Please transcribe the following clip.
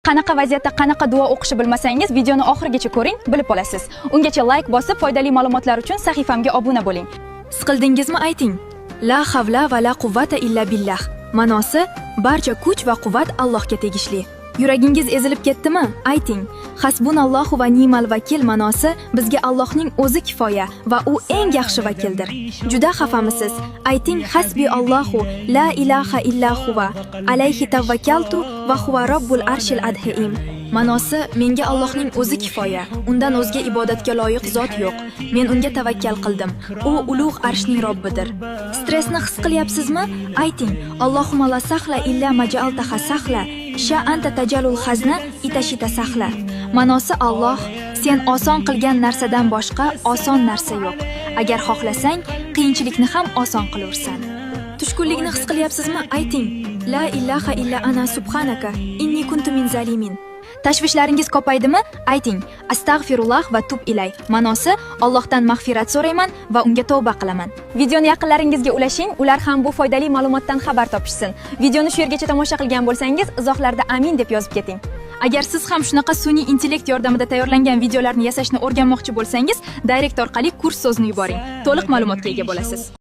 Qanaqa vaziyatda qanaqa duo o'qishni bilmasangiz, videoni oxirigacha ko'ring, bilib olasiz. Ungacha layk bosib, foydali ma'lumotlar uchun sahifamga obuna bo'ling. Siqildingizmi, ayting: "La havla va la quvvata illa billah." Ma'nosi: barcha kuch va quvvat Allohga tegishli. Yuragingiz ezilib ketdimi? Ayting: "Hasbunallohu va ni'mal vakil." Ma'nosi: bizga Allohning o'zi kifoya va u eng yaxshi vakildir. Juda xafamisiz? Ayting: "Hasbi Allohu la ilaha illa huva alayhi tavakkaltu va huva robbul arshil azim." Ma'nosi: menga Allohning o'zi kifoya, undan o'zga ibodatga loyiq zot yo'q. Men unga tavakkal qildim. U ulug' arshning Robbidir. Stressni his qilyapsizmi? Ayting: "Allohumma la sahla illa ma ja'altaha sahla, sha anta tajalul hazna itashita sahla." Ma'nosi: Alloh, sen oson qilgan narsadan boshqa oson narsa yo'q. Agar xohlasang, qiyinchilikni ham oson qilursan. Tushkunlikni his qilyapsizmi? Ayting: "La ilaha illa ana subhanaka inni kuntu min zalimin." Tashvishlaringiz ko'paydimi? Ayting: "Astag'firulloh va tub ilay." Ma'nosi: Allohdan mag'firat so'rayman va unga tavba qilaman. Videoni yaqinlaringizga ulashing, ular ham bu foydali ma'lumotdan xabar topishsin. Videoni shu yergacha tomosha qilgan bo'lsangiz, izohlarda "amin" deb yozib keting. Agar siz ham shunaqa sun'iy intellekt yordamida tayyorlangan videolarni yasashni o'rganmoqchi bo'lsangiz, direct orqali "kurs" so'zini yuboring. To'liq ma'lumotga ega bo'lasiz.